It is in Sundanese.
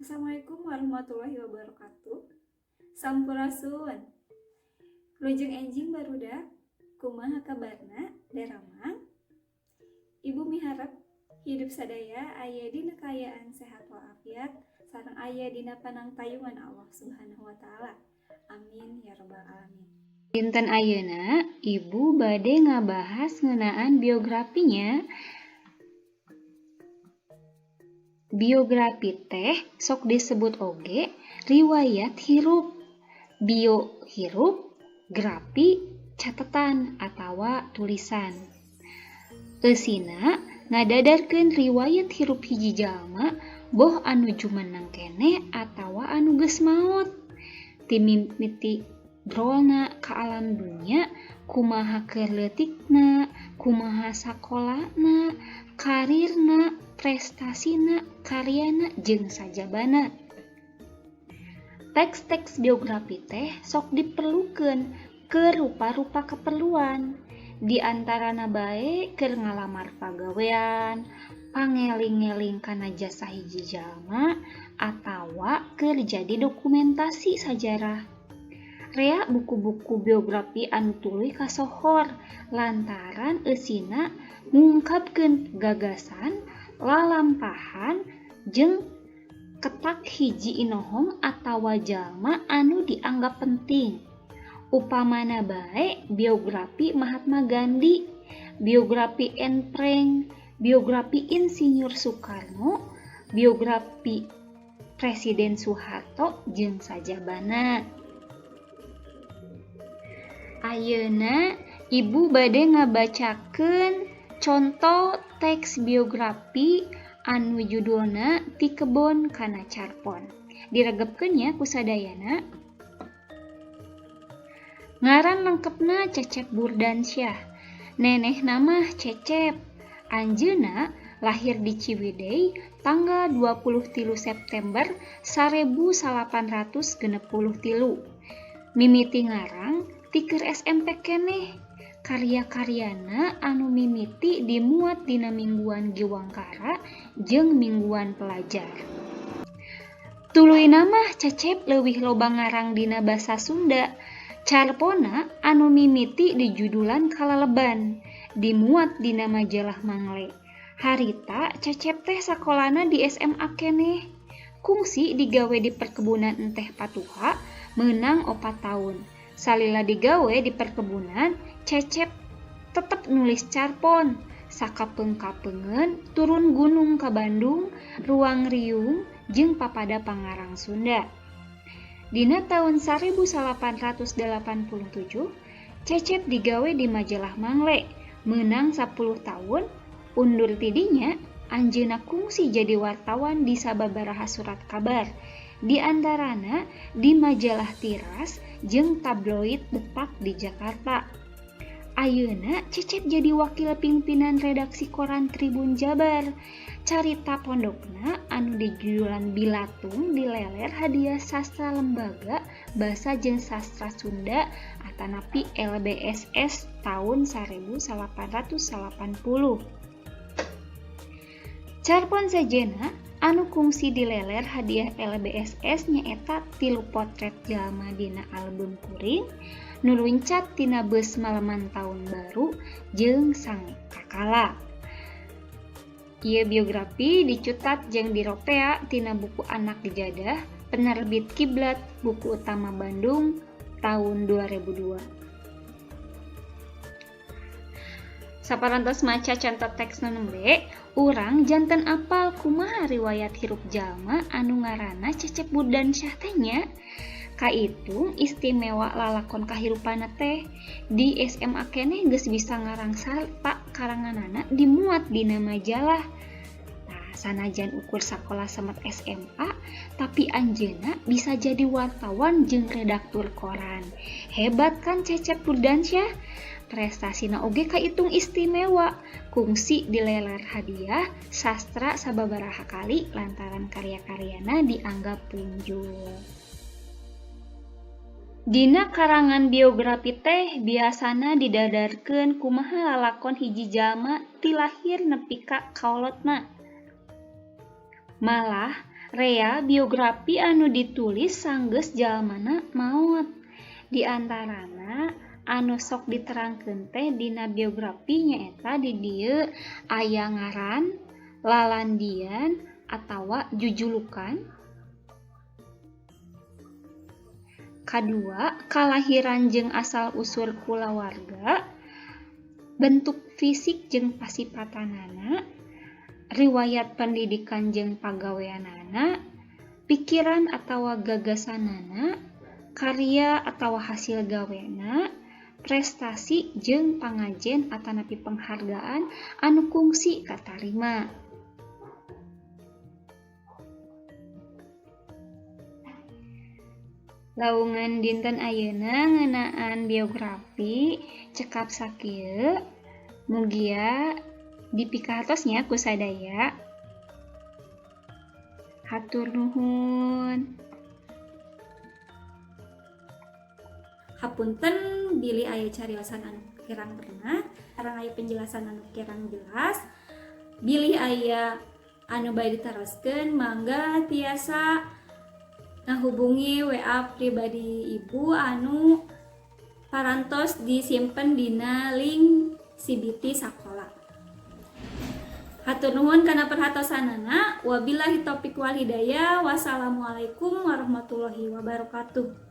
Assalamualaikum warahmatullahi wabarakatuh. Sampurasun. Wilujeng enjing, barudak. Kumaha kabarna, daramang? Ibu miharep hidup sadaya aya dina kaayaan sehat walafiat sareng aya dina panangtayungan Allah Subhanahu wa taala. Amin ya rabbal alamin. Dinten ayeuna Ibu bade ngabahas ngeunaan biografinya. Biografi teh sok disebut oge riwayat hirup. Bio hirup, grafi catetan atawa tulisan. Eusina ngadadarkeun riwayat hirup hiji jalma, boh anu jumeneng keneh atawa anu geus maot. Ti mimiti brolna ka alam dunya, kumaha keur leutikna, kumaha sakolana, karirna, prestasina, karyana jeung sajabana. Teks-teks biografi teh sok diperlukeun keur rupa-rupa keperluan. Di antarana bae keur ngalamar pagawean, pangeling-eling kana jasa hiji jalma, atawa keur jadi dokumentasi sajarah. Rea buku-buku biografi anu tuluy kasohor lantaran eusina ngungkapkeun gagasan, lalampahan, jeung ketak hiji inohong atawa jalma anu dianggap penting. Upamana bae biografi Mahatma Gandhi, biografi Anne Frank, biografi Insinyur Soekarno, biografi Presiden Soeharto jeung sajabana. Ayeuna Ibu bade ngabacakeun conto teks biografi anu judulna Ti Kebon Kana Carpon. Diregepkeun nya ku sadayana. Ngaran lengkepna Cecep Burdansyah. Nenehna mah Cecep. Anjeunna lahir di Ciwidey tanggal 23 September 1863. Mimiti ngarang ti keur SMP keneh. Karya-karyana anu mimiti dimuat dina Mingguan Giwangkara jeung Mingguan Pelajar. Tuluyna mah Cecep leuwih loba ngarang dina basa Sunda. Carponna anu mimiti dijudulan Kalaleban, dimuat dina majalah Mangle. Harita Cecep teh sakolana di SMA keneh. Kungsi digawe di perkebunan Enteh Patuha meunang 4 taun. Salila digawe di perkebunan, Cecep tetep nulis carpon. Sakapeung-kapeungeun turun gunung ka Bandung, ruang riung jeung papada pangarang Sunda. Dina taun 1887, Cecep digawe di majalah Mangle, meunang 10 taun. Undur ti dinya, anjeunna kungsi jadi wartawan di sababaraha surat kabar, di antarana di majalah Tiras jeung tabloid Detak di Jakarta. Ayeuna Cecep jadi wakil pimpinan redaksi koran Tribun Jabar. Carita pondokna anu dijudulan Bilatung dileler hadiah sastra Lembaga Basa jeung Sastra Sunda atanapi LBSS taun 1880. Carpon sejenna anu kungsi dileler hadiah LBSS nyaeta Tilu Potret Jalma Dina Album Kuring, Nu Luncat Tina Beus Maleman Taun Baru, jeung Sangkakala. Ieu biografi dicutat jeung diropea tina buku Anak Jadah, penerbit Kiblat Buku Utama Bandung taun 2002. Saparantos maca conto teks nu nembe, urang janten apal kumaha riwayat hirup jalma anu ngaranna Cecep Burdansyah teh nya. Kaitung istimewa lalakon kahirupanna teh, di SMA keneh geus bisa ngarang sarta karanganana dimuat dina majalah. Tah, sanajan ukur sakola samet SMA, tapi anjeunna bisa jadi wartawan jeung redaktur koran. Hebat kan Cecep Burdansyah? Prestasina oge kaitung istimewa, kungsi dileler hadiah sastra sababaraha kali lantaran karya-karyana dianggap punjul. Dina karangan biografi teh biasana didadarkeun kumaha lalakon hiji jalma ti lahir nepi ka kaolotna. Malah Rea biografi anu ditulis sanggeus jalmana maot. Di antarana anu sok diterangkeun teh dina biografi nyaeta di dieu aya ngaran, lalandian atawa jujulukan. Kadua, kalahiran jeung asal usul kulawarga, bentuk fisik jeung pasipatanana, riwayat pendidikan jeung pagaweanana, pikiran atawa gagasanana, karya atawa hasil gawena, prestasi jeung pangajen atanapi penghargaan anu kungsi katarima. Lawungan dinten ayeuna ngeunaan biografi cekap sakieu, mugia dipikahartos nya ku sadaya. Hatur nuhun. Hapunten bilih aya cariosan anu kirang pernah, sareng aya penjelasan anu kirang jelas. Bilih aya anu bade ditaroskeun, mangga tiasa ngahubungi WA pribadi ibu anu parantos disimpen dina link CBT sakola. Hatur nuhun kana perhatosanana. Wabillahi taufik wal hidayah. Wassalamualaikum warahmatullahi wabarakatuh.